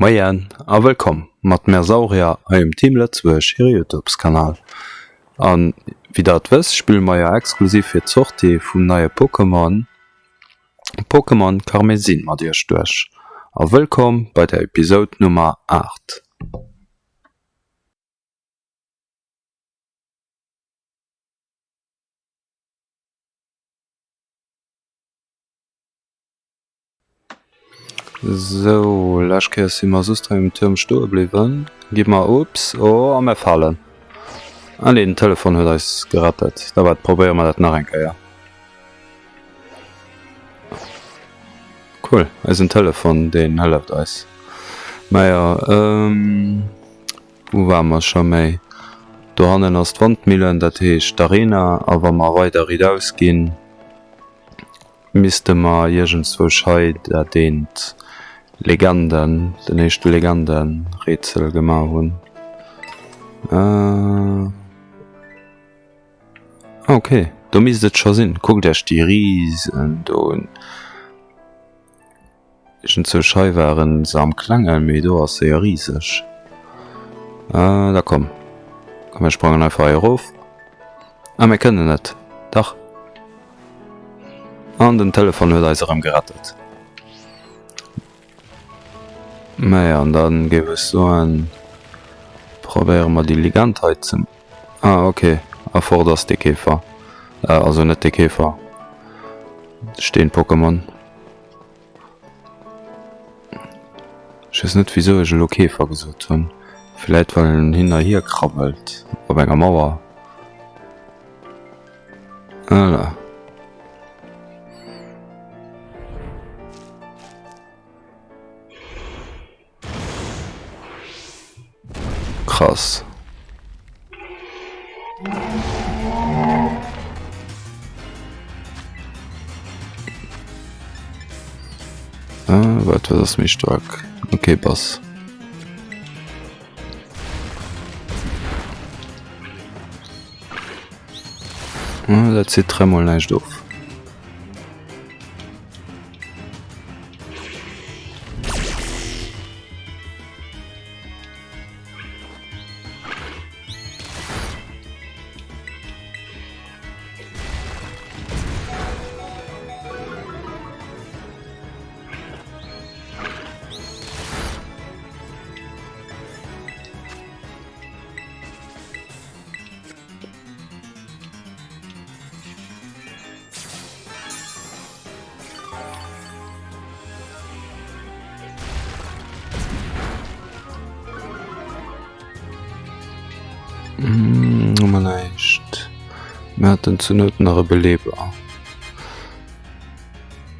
Moien a wëllkomm mat Mersaurier hei um Team Lëtzebuerg hire Youtubes Kanal. An wéi der et wësst spille mer jo exklusiv fir d'Sortie vum neie Pokémon Pokémon Karmesin mat iech duerch. A wëllkomm bei der Episode Nummer 8. Sou, lescht Kéier si mer soss hei um Tuerm stoe bliwwen. Gi mer, ups, oh, a mer falen. Ah nee, den Telefon huet eis gerettet. Da wat, probéiere mer dat nach eng Kéier. Cool, eisen Telefon, deen hëlleft eis. Naja, ähm, wou ware mer scho méi? Dohannen ass d'Wandmillen, dat heescht d'Arena, a wa mer weider riitaus ginn, Misste mer iergendzwousch hei dat eent Legenden, den éischte Legenden-Rätsel gemaach hunn. Ah ok, do misst et scho sinn. Kuckt iech déi Risen do un. Iergendzwousch hei waren se am klengen, mee do ass se jo riseg. Da komm, komm mir sprangen einfach hei erof. Ah mir kënnen net, dach. An den Telefon huet eis erëm gerettet. Naja, an dann géif ech soen, probéiere mer déi Legend hei ze. Ah ok, a fort ass de Käfer. Also net de Käfer, de Steen-Pokémon. Ech weess net wisou ech elo Käfer gesot hunn. Vläit well en hin a hier krabbelt op enger Mauer. Voilà. Krass. Ah, wat wat ass méi staark? Okay, Bass. Ah, dat zitt dräimol näischt of. Hu mer näischt. Mir haten zur Nout nach e Beleber.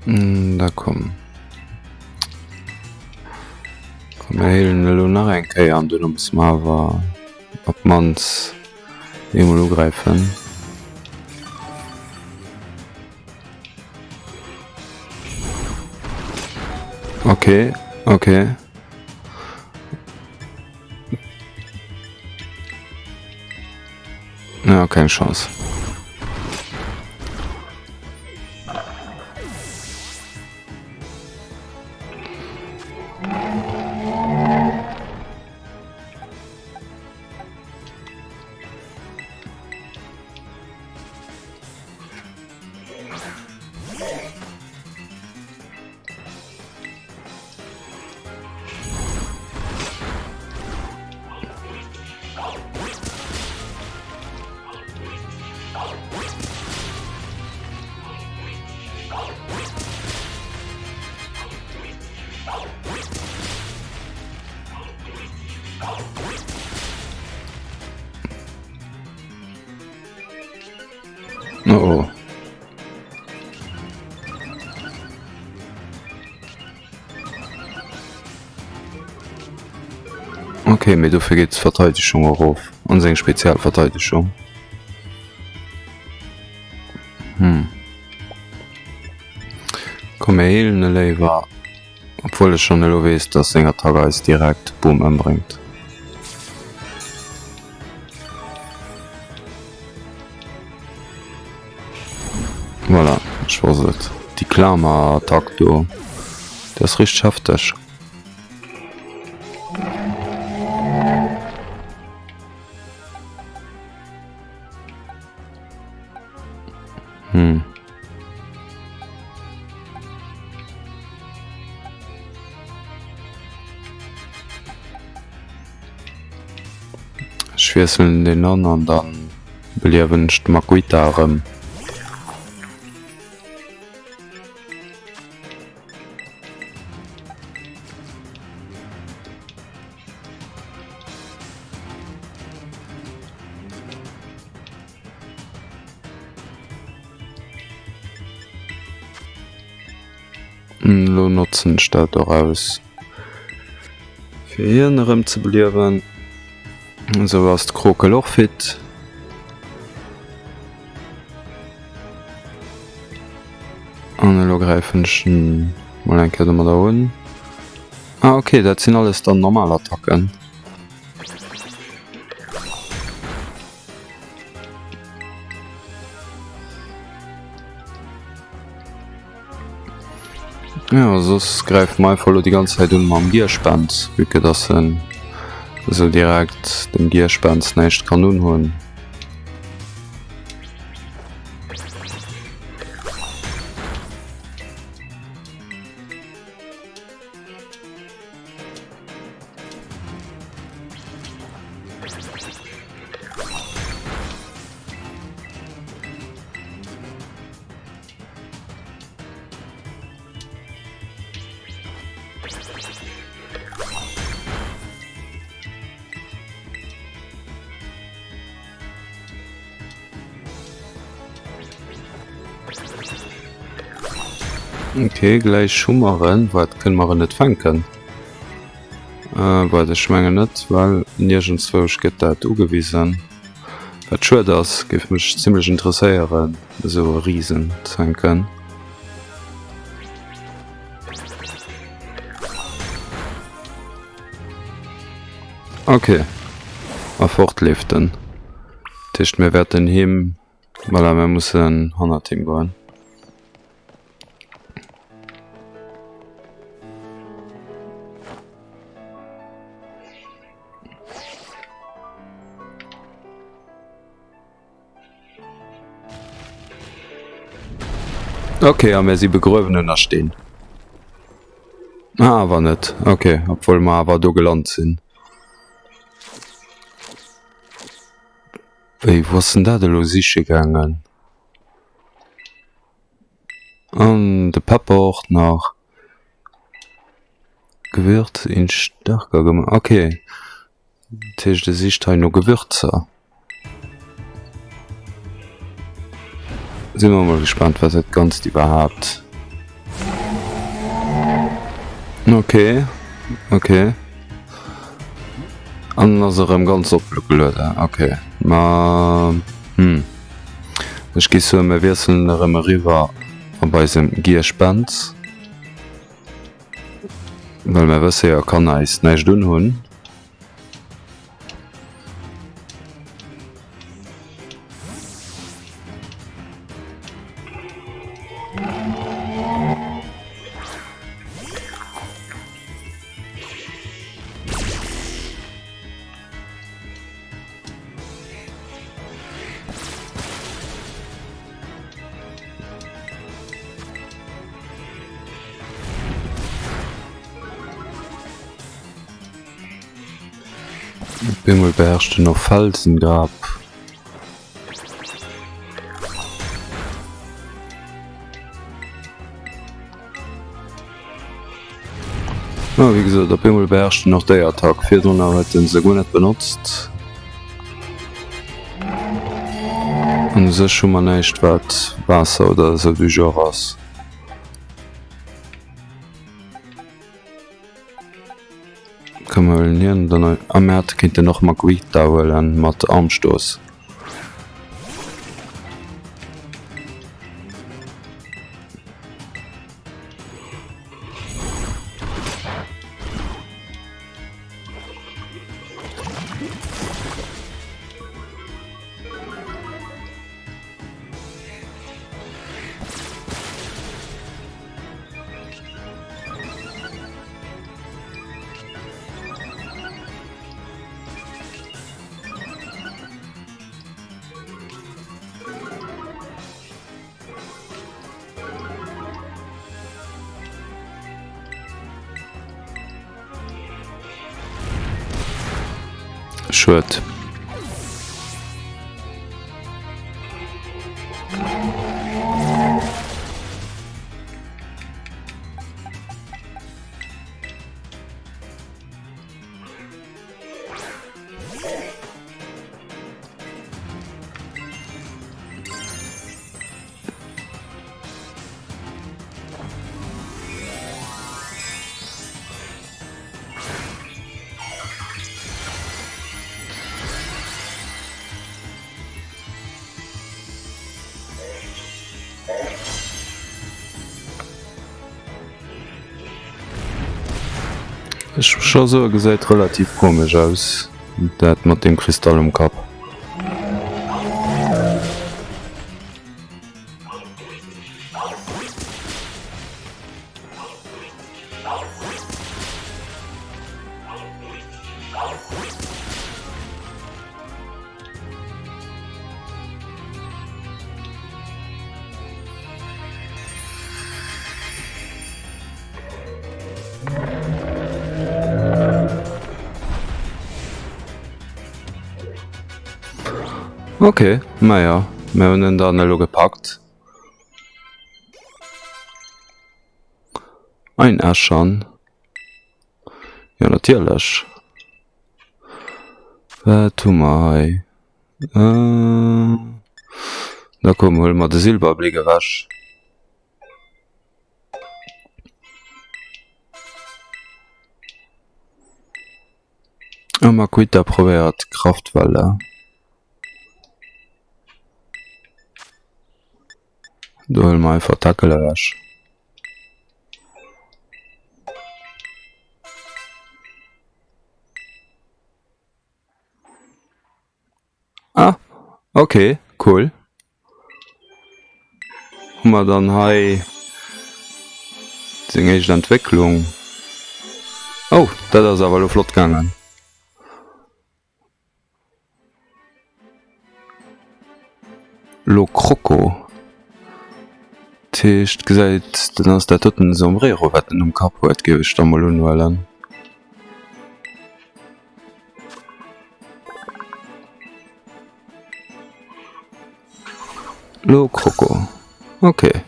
Da komm. Komm mir heelen elo nach eng Kéier an duerno musse mer awer op d'mannst eemol ugräifen. Okay, okay. Ja, keng Chance. Oh oh. Okay, mee dofir geet d'Verteidegung erof an seng Spezialverteidegung. Hm. Komm mir heelen e léiwer. Obwuel ech schon elo weess, dass seng Attack eis direkt boom ëmbréngt. Voilà, ech wosst et. Déi Klamerattack do, déi ass richteg hefteg. Hm. Ech wiesselen deen an an dann beliewen ech d'Makuhita erëm. Elo notzen ech dat och aus fir hien erëm ze beliewen. Esou ass de Krokel och fit. An elo gräifen ech en mol eng Kéier domadder un. Ah ok, dat sinn alles dann normal Attacken. Ja, soss gräife mer einfach elo déi ganz Zäit un mam Gierspens, vue que dass en esou direkt dem Gierspens näischt kann unhunn. Okay, gläich hu mer en. Waart, kënne mer en net fänken? Äh, waart, ech mengen net, well niergendzwousch gëtt dat ugewisen. Wat schued ass, géif mech zimlech interesséieren, esou e Risen ze fänken. Ok, a fort leeft en. Dat heescht mir wäerten him, voilà, mir mussen hannert him goen. Ok, a mir si begruewen ënner Steen. Ah, awer net. Ok, obwuel mer awer do gelant sinn. Wéi, wou ass denn dat elo siche gaangen? An de Pepper och nach. Gewürz ihn stärker gemacht. Ok, dat heescht e sicht hei no Gewürzer. Si mer mol gespannt wat dat ganzt iwwerhaapt. Ok, ok. An ass erëm ganz opgelueden. Ok, ma hm. Ech gi soen, mir wiesselen erëm eriwwer op eisem Gierspens. Well mir wësse jo, e kann eis näischt unhunn. Op eemol beherrscht en och Felsengrab. Ah, wéi gesot, op eemol beherrscht en och déi Attack. Virdrunner huet en se guer net benotzt. An u sech hu mer näischt wat Waasser oder esou du genre ass. Komm mer huelen hien dann a mir hätte kéinten och Makuhita huelen mat Armstoss. Schued. Ech muss scho soe gesäit relativ komesch aus dat mat deem Kristall um Kapp. Ok, maja, mir hunn en dann elo gepackt. Einäschern. Jo, natierlech. Wat hu mer hei? Da komm, huele mer de Silberblick ewech. A Makuhita probéiert Kraftwelle. Do huele mer einfach d'Deckel ewech. Ah, okay, cool. Hu mer dann hei seng éischt Entwécklung. Oh, dat ass awer elo flott gaangen. Lokroko. Dat heescht, gesäit, dann ass dat doten e Sombrero, wat en um Kapp huet, géif ech da mol unhuelen. Lokroko, okay.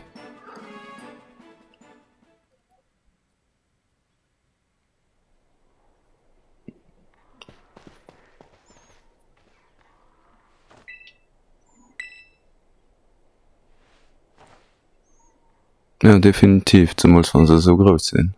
Ja definitiv, zemools wann se esou grouss sinn.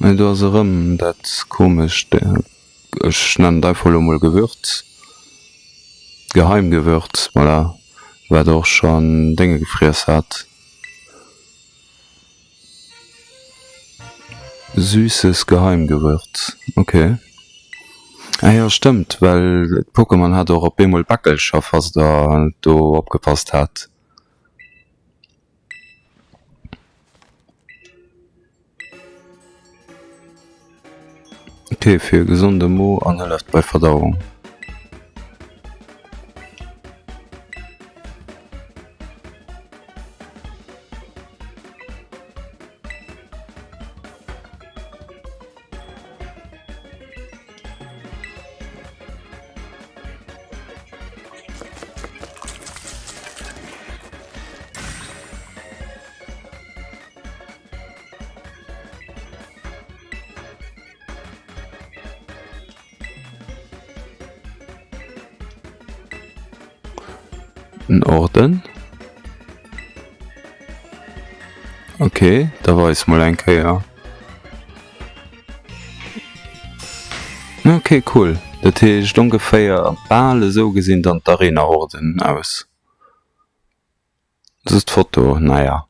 Mä do ass erëm dat komescht, ech nennen et einfach elo mol Gewürz, Geheimgewürz, voilà, wat och schonn Dénge gefriess hat. Süßes Geheimgewürz, ok. Ah jo, stëmmt, well d'Pokémon hat och op eemol Bäckelcher, falls der do opgepasst hat. Ok, fir e gesonde Mo an hëlleft bei Verdauung. Den Orden. Okay, da weis mol eng Kéier. Okay, cool. Dat heescht ongeféier bal esou gesinn dann d'Arena-Horden aus. Just d'Foto, naja.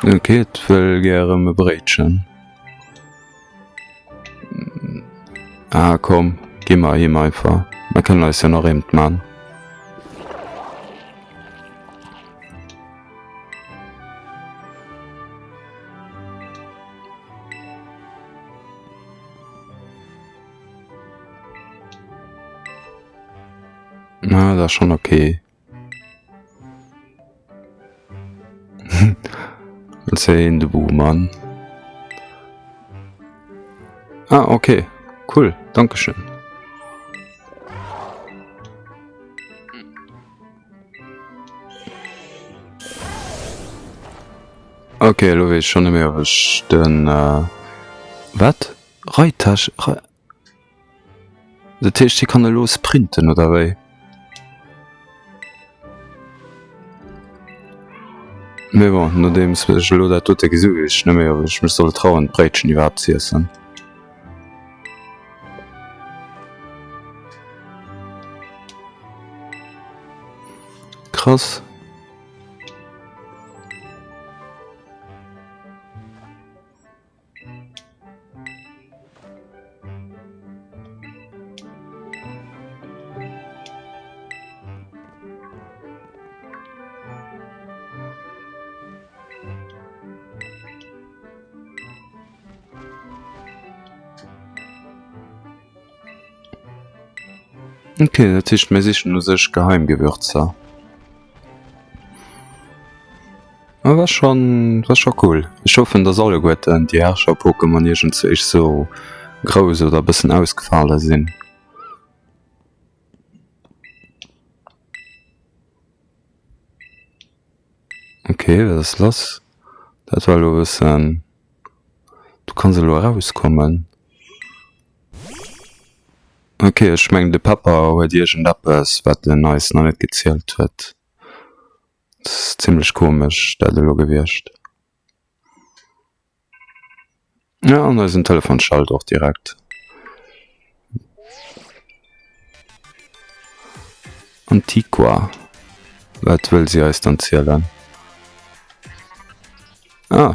Ok, et wëll gär erëm e Bréitchen. Ah komm, gi mer him einfach. Mer kënnen eis jo nach eent man. Na, dat ass schonn ok. Zéien de Buhmann. Ah, okay. Cool. Dankeschön. Okay, elo weess ech schonn net méi, ob ech den. Äh, wat? Reitasch? Re Dat heescht, hie kann elo sprinten, oder wéi? Mee bon, nodeems ech elo dat dote gesi hu, weess ech net méi, ob ech mech soll trauen, d'Bréitchen iwwerhaapt z'iessen. Krass. Ok, dat heescht mir sichen u sech Geheimgewürzer. Ah, war schon, war scho cool. Ech hoffen, dass alleguerten déi Herrscher-Pokémon iergendzwéich sou grouss oder e bëssen ausgefale sinn. Ok, wat ass lass? Dat war elo e bëssen. Du kanns elo erauskommen. Ok, ech mengen de Pepper huet iergendeppes, wat en eis nach net gezielt huet. Zimlech komesch dat elo gewiescht. Ja, an eisen Telefon schallt och direkt. Antiqua. Wat wëll si eis dann zielen? Ah,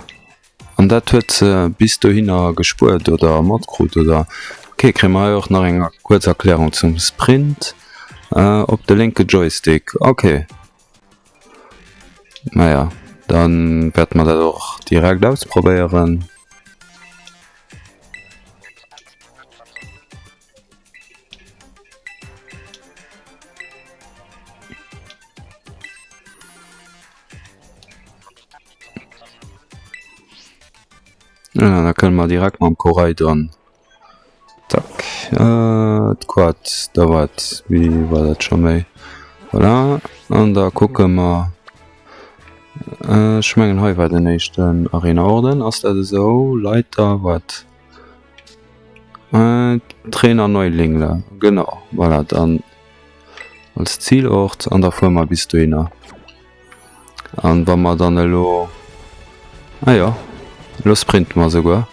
an dat huet se bis dohinner gespuert oder matkrut oder? Ok, kréie mer hei och nach eng kuerz Erklärung zum Sprint. Op de lénke Joystick, ok. Naja, dann wäerte mer dat och direkt ausprobéieren. Ja, da kënne mer direkt mam Koraidon. Zack, äh, d'Quad, da wat, wéi war dat scho méi? Voilà, an da kucke mer. Äh, ech mengen hei war den éischten Arena-Orden, ass dat esou? Leiter, wat? Äh, Trainer Neulingle, genau, voilà, dann als Zielort an da fuere mer bis dohinner. An wa mer dann elo, ah jo, elo sprinte mer esouguer.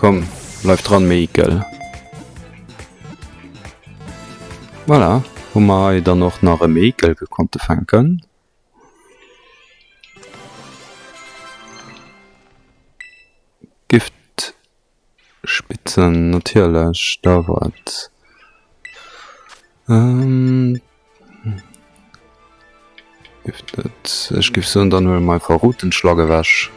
Komm, bleif dran, Méikel. Voilà, hu mer hei dann och nach e Méikel gekonnte fänken. Giftspitzen, natierlech, da wat. Ech géif soen, dann huele mer einfach Routenschlag ewech.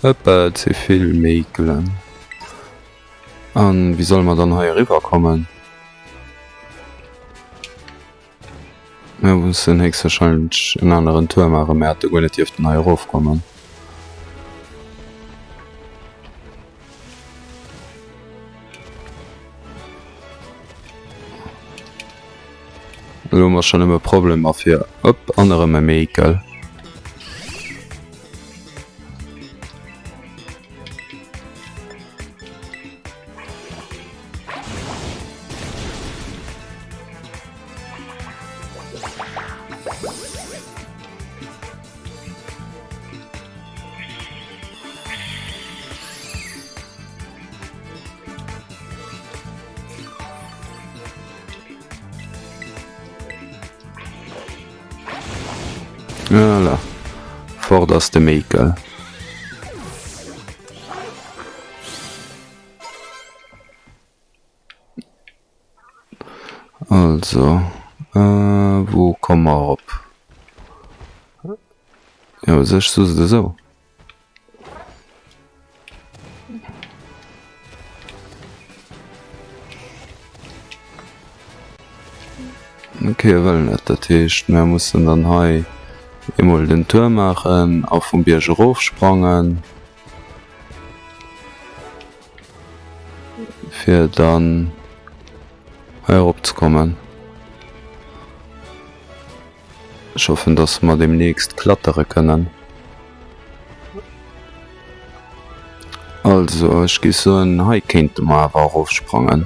Ëpp, ze vill Méikelen. An wéi solle mer dann hei eriwwer kommen? Mir mussen héchstwahrscheinlech en aneren Tour maachen. Mir hätte guer net dierften hei erofkommen. Elo hu mer schonn nëmme Problemer fir op an erëm e Meekel. Voilà. Fort ass de Meekel. Also, äh, wou komme mer erop? Jo, u sech just esou. Ok, e wëll net. Dat heescht, mir mussen dann hei eemol den Tour maachen a vum Bierg erofsprangen. Fir dann hei erop ze kommen. Ech hoffen dass mer demnächst klattere kënnen. Also ech géif soen, hei kéinte mer awer erofsprangen.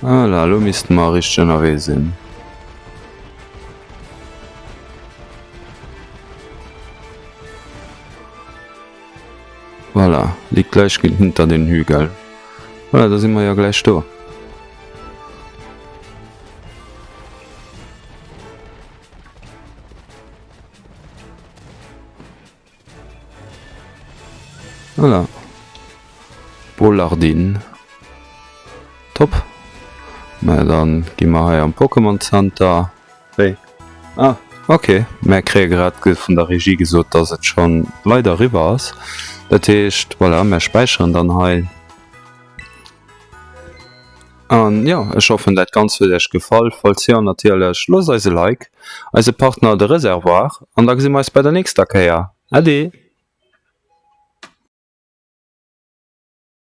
Voilà, elo misste mer richteg ënnerwee sinn. Voilà, liegt gleich hinter den Hügel. Voilà, da si mer jo gläich do. Voilà. Bolardin. Top. Mä dann gi mer hei am Pokémon Center. Wéi? Ah, ok. Mär kréie grad vun der Regie gesot, dass et schonn leider eriwwer ass. Dat heescht, voilà, mär späicheren dann hei. An jo, ech hoffen dat Ganzt huet iech gefall. Falls jo, natierlech loosst eis e Like, eise Partner de Reservoir, an da gesi mer eis bei der nächster Kéier. Ade!